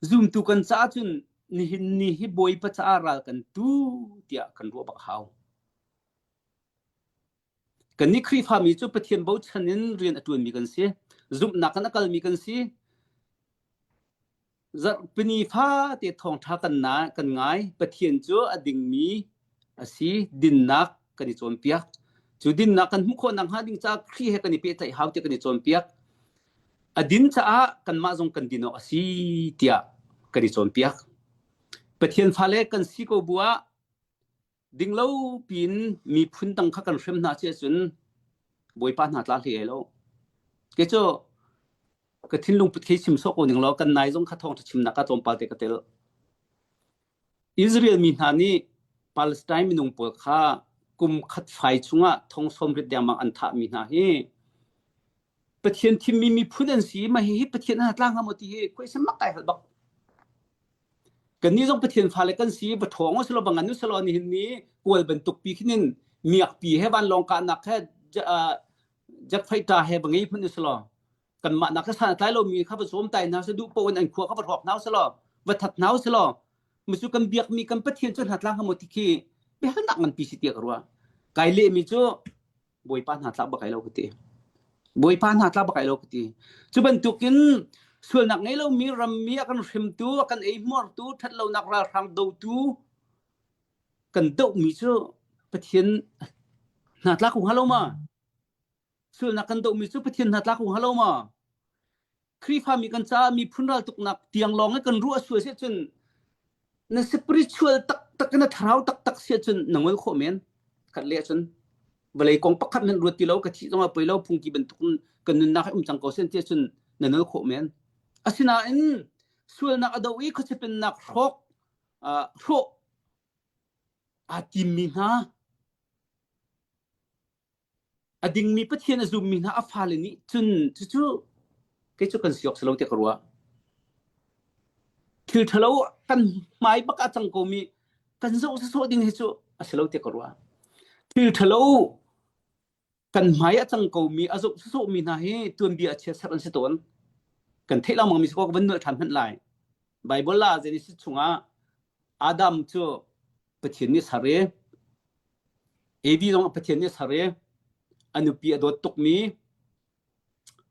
Zumtu kan caah cun nihin ni hi Bawipa caah ral kan tu tiah kan ruah bak hau. Kannih Khrihfami cu Pathian bochan in rian a ṭuanmi kan si. Zumhnak in a kalmi kan si. Zarhpini fate thawngṭha kan na kan ngai. Pathian cu a dingmi a si. Dinnak kan i cawnpiak. Cu dinnak kan hmuh khawh nakhnga ding caah Khrih he kan i pehtlaih hau tiah kan i cawnpiak. A din caah kanmah zong kan din awk a si tiah kan i cawnpiak. Pathian fale kan si ko bu ah Dinglo piin miphun dang kha kan hrem hna si ahcun Bawipa hna tla hlei lo. Kei cu ka thinlung put khi chim sawh ko ning law kan nai zong kha thawngṭha chimnak ah tlawmpal te ka tel. Israel mi hna nih Palestine minung pawl kha kum khat fai chungah thong sawm rit dengmang an thahmi hna hi Pathian thimmi miphun an si mah hihi Pathian an tla hnga maw ti hi khuaisam mak kai hal bak. Kannih zong Pathian fale kan si va ṭhawng usulaw va ngan usulaw nihin ni kual bantuk pi khin in miakpi he vanlawng kahnak he jet fighter he va ngei hmanh usulaw kanmah nak san a tlai lomi kha va sawm tai hna seh duh paoh in an khua kha va hrawk hna usulaw va that hna usulaw musu kan biakmi kan Pathian cu hna tla hnga maw ti khi biahalnak nganpi si tiah ka ruah. Kai lehmi cu Bawipa hna tlak bak ai lo ka ti. Bawipa hna tlak bak ai lo ka ti. Cu bantukin sualnak ngei lomi rammi a kan hrimtu, a kan eihmuartu, ṭhatlonak ralhrang dotu kan dohmi cu Pathian hna tlak hnga lo ma? Sualnak kan dohmi cu Pathian hna tlak hnga lo ma? Khrihfami kan caah miphun raltuknak tiang lawng i kan ruah sual si cun na spiritual taktak na thlarau taktak si cun na ngol khawh men khat le cun vawlei kong pakhat nan ruat ti lo ka thih zong ah poi lo phungki bantuk kan nunnak hi um cang ko sen ti cun na nol khawh men asinain sualnak a do i khuachipinnak hrawk hrawh aa timmi hna A dingmi Pathian a zummi hna a fale nih cun cucu kei cu kan si awk si lo tiah ka ruah. Thil ṭhalo kan hmai bak ah cang komi kan zoh sawsawh ding hi cu a si lo tiah ka ruah. Thil ṭhalo kan hmai a cang komi a zoh sawsawhmi hna hi tuanbia a chiatserh an si tawn. Kan theih lengmangmi si kaw ka van nolh ṭhan hmanh lai. Bible ah Genesis chungah Adam cu Pathian nih ser i Evi zong Pathian nih ser i a nupi a dawt tukmi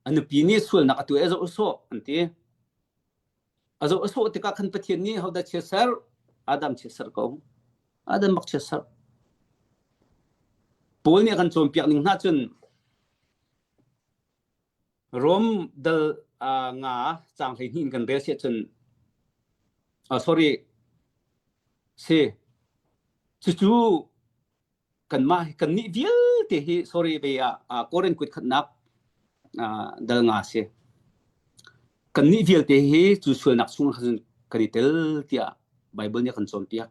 a nupi nih sualnak a tuah i a zoh a sawh an ti. A zoh a sawh tikah khan Pathian nih hodah chia ser? Adam chia ser ko. Adam bak chia ser. Paul nih a kan cawnpiak ning hna cun Rom dal uh, nga caang 12 in kan rel siah cun uh, sorry si cucu kanmah kannih vialte hi sorry ve ah uh, Korin kut khatnak uh, dal nga si kannih vialte hi cu sualnak chung khan kan i tel tiah Bible nih a kan cawnpiak.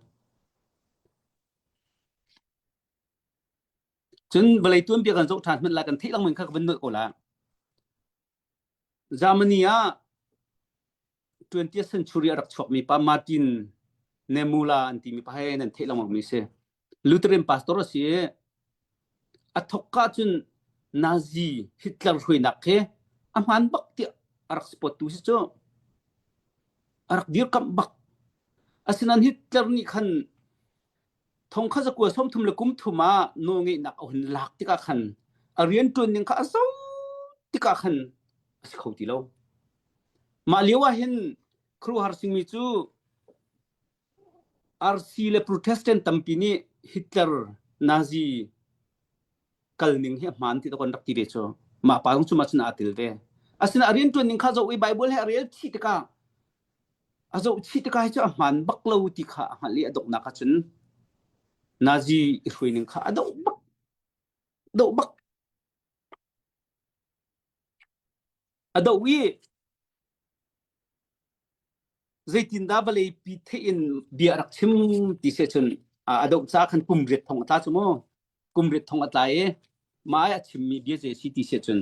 Cun vawlei tuanbia kan zoh ṭhan hmanh lai kan theih lengmang kha ka van nolh ko la. Germany ah 20th century a rak chuakmi pa Martin Niemöller an timi pa he nan theih lengmang mi si. Lutheran pastor a si i a thawkka cun Nazi Hitler hruainak khi a hmaan bak tiah a rak support tu si cu. A rak dirkamh bak. Asinain Hitler nih khan Thong kha zakua 30 le kum thum ah nawlngeihnak a hun lak tikah khan a rianṭuan ning kha a zo tikah khan a si kho ti lo. Mah lio ah hin khuaruahhar singmi cu RC le Protestant tampi nih Hitler Nazi kal ning hi a hmaan ti kan rak ti ve cu. Mah pa zong cu mah cun aa tel ve. Asinain a rianṭuan ning kha zoh i Bible he a rel chih tikah A zohchih tikah hi cu a hmaan bak lo ti kha a hngalh i a donghnak ah cun Nazi i hruaining kha a doh bak. Doh bak. A doh i zeitindah vawleipi theih in bia a rak chim ti si cun a doh caah khan kum riat thong a tla cu mu. Kum riat thong a tla i mah i a chimmi bia zei a si ti si cun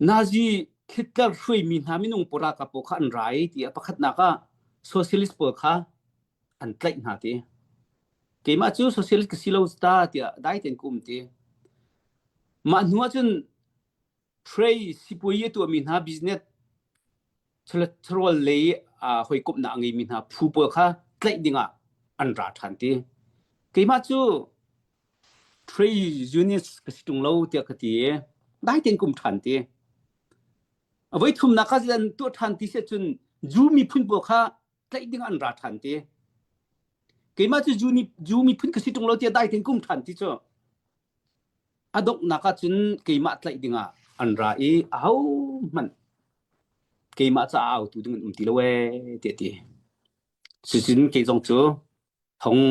Nazi Hitler hruaimi hna minung pawl ralkap pawl kha an ra i ti a pakhatnak ah socialist pawl kha an tlaih hna ti. Keimah cu socialist ka si lo ta tiah dai tein ka um ti. Mah hnu ah cun trade sipuayi a tuahmi hna business Chawlawal lei hawikomhnak a ngeimi hna phu pawl kha tlaih dingah an ra ṭhan ti. Keimah cu trade units ka si ṭung lo tiah ka ti i dai tein ka um ṭhan ti. A voi thumnak ah an tuah ṭhan ti si ahcun Jew miphun pawl kha tlaih ding an ra ṭhan ti. Keimah cu Jew, Jew miphun ka si ṭung lo tiah dai tein ka um ṭhan ti cu. A donghnak ah cun keimah tlaih dingah an ra i ahohmanh keimah caah autu ding an um ti lo ee tiah a ti. Cucun kei zong cu thong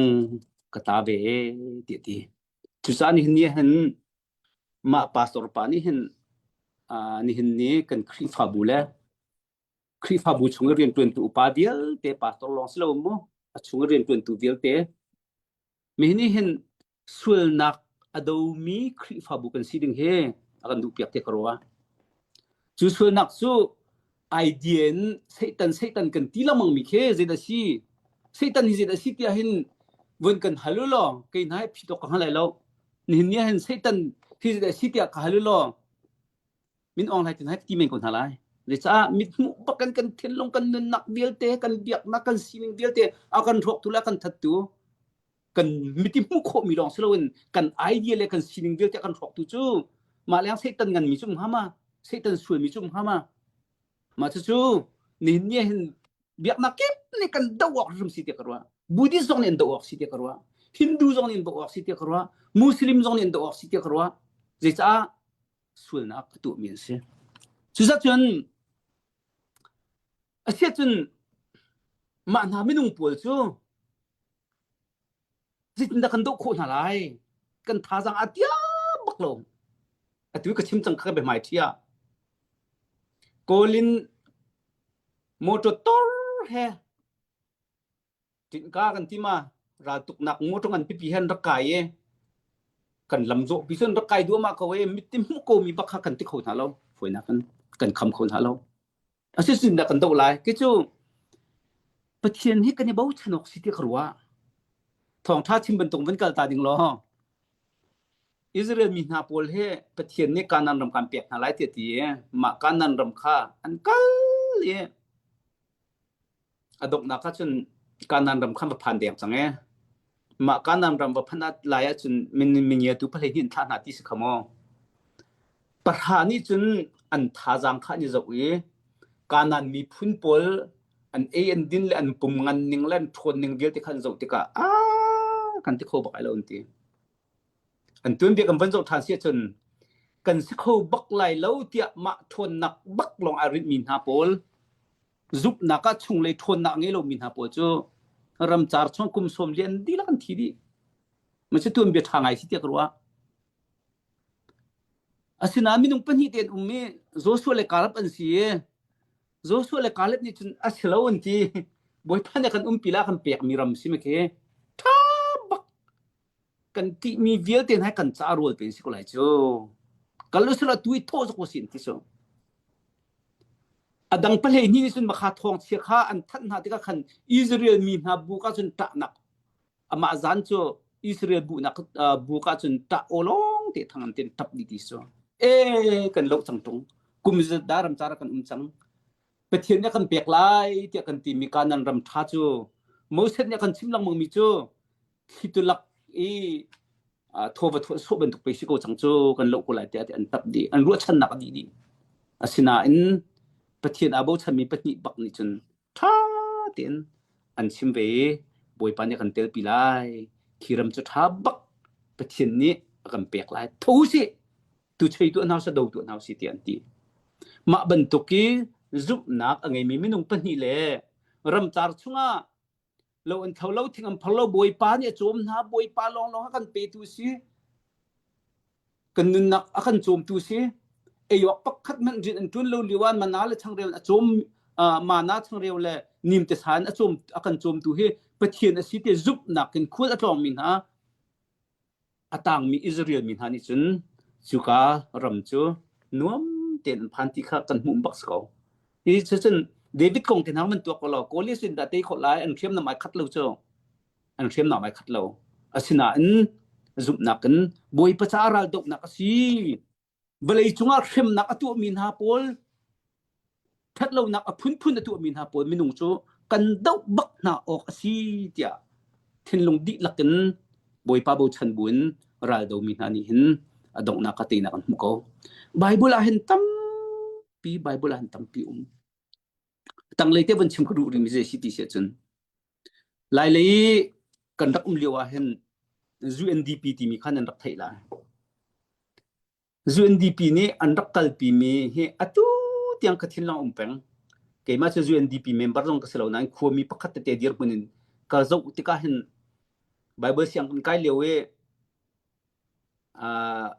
ka tla ve ee tiah a ti. Cucaah nihin ni ah hin mah pastor pa nih hin uh, nihin ni kan Khrihfabu le Khrihfabu chung i rianṭuantu upa vialte pastor lawng si lo mu a chung i rianṭuantu vialte Mi nih hin sualnak a domi Khrihfabu kan si ding hi a kan duhpiak te ka ruah. Cu sualnak cu idea in Satan Satan kan ti lengmang mi khi zeidah si? Satan hi zeidah si tiah hin vun kan hal u law kei hna hi phi tok ka hngal lai lo. Nihin ni ah hin Satan hi zeidah si tiah ka hal u law min Aung Hlaing tin hai ti men ko hna lai. Zeicah mithmuh bak kan kan thinlung kan nunnak vialte kan biaknak kan sining vialte a kan hrawktu le a kan thattu kan miti hmuh khawhmi lawng si loin kan idea le kan sining vialte a kan hrawktu cu mah leng Satan nganmi cu um hnga ma Satan sualmi cu um hnga ma mah cucu nihin ni hin biaknak kip nih kan doh awk hrim si tiah ka ruah Buddhist zong nih an doh awk si tiah ka ruah Hindu zong nih an doh awk si tiah ka ruah Muslim zong nih an doh awk si tiah ka ruah zeicah sualnak a tuahmi an si. Cucaah cun asiahcun mah hna minung pawl cu zeitindah kan doh khawh hna lai? Kan thazaang a tiam bak lo. Atu ka chim cang kha ka biahmai ṭhi ah Kawl in motor tor he Tinka kan ti ma raltuknak motor ngan pipi he an rak kai i kan lam zawh pi cun rak kai duahmah ko i mitti hmuh ko mi bak kha kan ti kho hna lo fawinak kan kan kham kho hna lo a si sin dah kan doh lai ke cu Pathian hi kan i bochan awk si ti ka ruah thawngtha chim bantuk van kal ta ding law Israel mi hna pawl he Pathian nih Kanaan ram kan pek hna lai tiah ti i mah Kanaan ram kha an kal i A donghnak ah cun Kanaan ram khan va phan deng cang ee. Mah Kanaan ram va phanh lai ahcun mingiatu pahleihnih an thlah hna ti si kha maw? Pahra nih cun an thazaang kha an i zoh i Kanaan miphun pawl an ei an din le an pum ngan ning le an ṭhawn ning vialte kha an zoh tikah aa kan ti kho bak ai lo an ti. An tuanbia kan van zoh ṭhan si ahcun kan si kho bak lai lo tiah mah ṭhawnnak bak lawng aa rinhmi hna pawl zumhnak ah chunglei ṭhawnnak ngei lomi hna pawl cu ramcar chung kum sawm lian dihlak an thi dih. Masi tuanbia ṭha ngai si tiah ka ruah. Asinain minung pahnih te an um i Joshua le Caleb an si i Joshua le Caleb nih cun a si lo an ti. Bawipa nih a kan umpi la kan pekmi ram si ma khi. Ṭha bak kan tihmi vialte hna kan ca rual pe si ko lai cu. Kal usila tu i thawh zok sin ti so. A dang pahlei ni nih cun makha thawng chia kha an thanh hna tikah khan Israel mi hna bu ka cun ṭahnak amah zan cu Israel bu nak bu ka cun ṭah awlawng te thang an tin ṭap dih ti so. E kan lo cang ṭung kum da ram cara kan um cang Pathian nih a kan pek lai tiah kan timi Kanaan ram ṭha cu Moses nih a kan chim lengmang mi cu thlitu lak i thaw va thawh sawh bantuk pei si ko cang cu kan loh ko lai tiah an tap dih an ruahchannak a dih dih asinain Pathian aa bochanmi pahnih bak nih cun ṭha tein an chim ve i Bawipa nih a kan telpi lai khi ram cu ṭha bak Pathian nih a kan pek lai tho usih tu chei tuah hna usih do tuah hna usih tiah an ti mah bantuk i zumhnak a ngeimi minung pahnih le ramcar chungah lo an tho lo thing an phor lo bawipa nih a cawm hna bawipa lawnglawng a kan petu si kan nunnak a kan cawmtu si ei awk pakhat hmanh rian an ṭuan lo lio ah mana le changreu a cawm mana changreu le nim te san a cawm a kan cawmtu hi Pathian a si te zumhnak in khual a tlawngmi hna A tangmi Israel mi hna nih cun cuka ram cu nuam tein an phan ti kha kan hmuh bak si ko. Hi cucun David kong te hna man tuak ko law Goliath in dah tei khawh lai an hriamnam ai khat lo cu. An hriamnam ai khat lo. Asinain zumhnak in Bawipa caah raldohnak a si. Vawlei cungah hremnak a tuahmi hna pawl. Ṭhatlonak a phunphun a tuahmi hna pawl minung cu kan doh bak hna awk a si tiah thinlung dihlak in Bawipa bochan buin ral domi hna nih hin a donghnak ah teinak an hmu ko. Bible ah hin tampi Bible ah hin tampi um. Tanglei te van chim ka duh rihmi zei si ti si ahcun Lailei kan rak um lio ah hin UNDP timi kha nan rak theih lai. UNDP nih an rak kalpimi hi atu tiang ka thinlung um peng. Keimah cu UNDP member zong ka si lo nain khuami pakhat tete dirhmun in ka zoh tikah hin Bible sianginn kai lio i uh,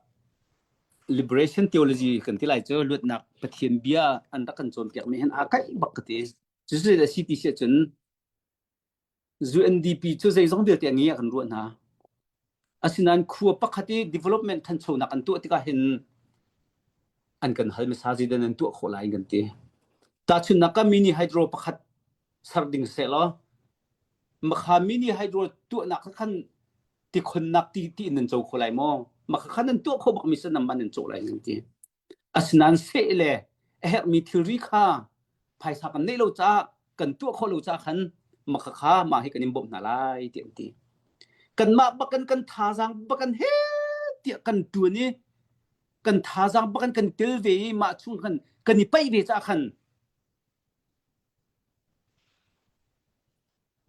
liberation theology kan ti lai cu luatnak Pathian bia an rak kan cawnpiakmi hin aa kaih bak ka ti. Cucu a si ti si ahcun UNDP cu zeizong vialte a ngei ah kan ruah hna. Asinain khua pakhat i development thanchonak an tuah tikah hin an kan hal hmasa zeidah nan tuah khawh lai kan ti. Tahchunhnak ah mini hydro pakhat ser ding seh law makha mini hydro tuahnak khan tikhonnak ti ti in nan co kho lai maw? Makha khan nan tuah kho bak mi se nan man nan cawh lai nan ti. Asinain seh le a herhmi thilri kha phaisa kan neih lo caah kan tuah khawh lo caah khan maka kha mah hi kan in bawmh hna lai tiah an ti. Kanmah bakan kan thazaang bakan he tiah kan ṭuan i kan thazaang bakan kan tel ve i mah chung khan kan i paih ve caah khan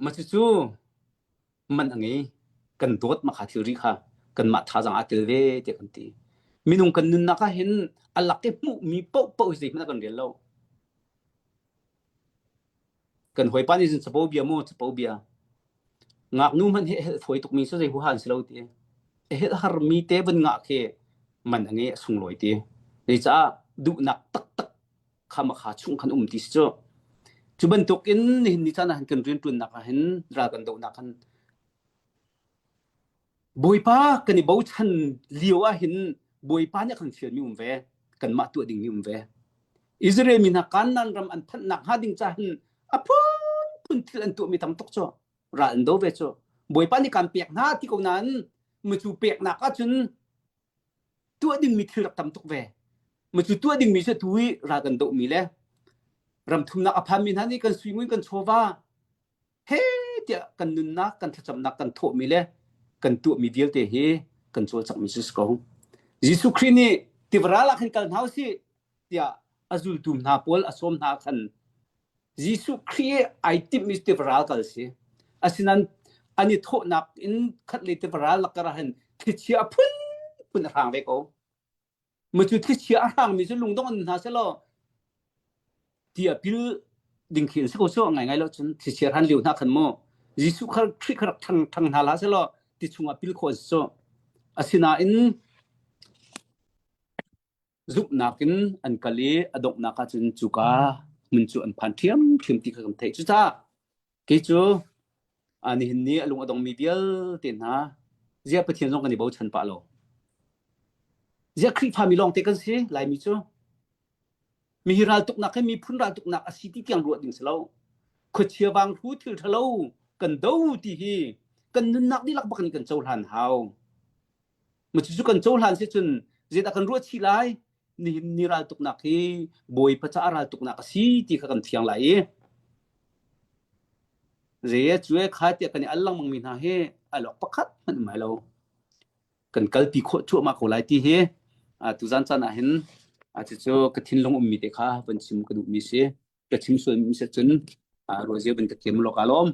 Mah cucu man a ngei. Kan dawt mah kha thilri kha kanmah thazaang aa tel ve tiah kan ti. Minung kan nunnak ah hin a lak i hmuhmi paohpaoh hi zeihmanh a kan rel lo. Kan hawipa nih cun capo bia maw capo bia. Ngaknu hmanh hi a helh fawi tukmi cu zei huaha an si lo ti. A helh harmi te van ngah khi man a ngei a sunglawi ti. Zeicah duhnak taktak kha makha chung khan um ti si cu. Cu bantuk in nihin ni caan ah hin kan rianṭuannak ah hin ral kan dohnak khan Bawipa kan i bochan lio ah hin Bawipa nih a kan fialmi um ve kanmah tuah dingmi um ve. Israel mi hna Kanaan ram an phanhnak hnga ding ca hin a phunphun thil an tuahmi tam tuk cu ral an do ve cu. Bawipa nih kaan pek hna ti ko nain micu peknak ahcun tuah dingmi thil rak tam tuk ve. Ma cu tuah dingmi cu tu i ral kan dohmi le ram thumnak a phanmi hna nih kan suingun kan chawva he tiah kan nunnak kan thlacamnak kan thawhmi le kan tuahmi vialte hi kan cawlcanghmi cu si ko. Jesuh Khrih nih tivara ah khan kal hna usih tiah a zultu hna pawl a sawm hna khan Jesuh Khrih ai timhmi tiva ral kal si. Asinain an i thawhnak in khat le tiva ral lakar ah hin thlichia a phunphun a hrang ve ko. Ma cu thlichia a hrangmi cu lungdong an hna selaw ti a pil ding khi an si ko cu ngai ngai lo cun thlichia hran lio hna khan mu Jesuh Khrih kha rak thang thang hna hlah selaw ti chungah pil khawh a si cu. Asinain Zumhnak in an kal i a donghnak ah cun cuka hmun cu an phan ṭhiamṭhiam ti kha kan theih. Cucaah kei cu nihin ni a lung a dongmi vialte hna ziah Pathian zong kan i bochan pah lo. Ziah Khrihfami lawngte kan si Laimi cu. Mihi raltuknak hi miphun raltuknak a si ti tiang ruah ding si lo. Khuachia vanghru thil ṭhalo kan do ti hi kan nunnak dihlak bak in kan cohlan hau. Cucu kan cohlan si cun zeidah kan ruah chih lai? Nihin ni raltuknak hi Bawipa caah raltuknak a si ti kha kan thiang lai i zei e cu e kha tiah kan i al lengmang mi hna hi al awk pakhat hmanh um lai lo. Kan kalpi khawh cuahmah ko lai ti hi tuzan caan ah hin cucu ka thinlung ummi te kha van chim ka duhmi si. Ka chim sualmi si cun ruahzia van ka thiam law ka lawm.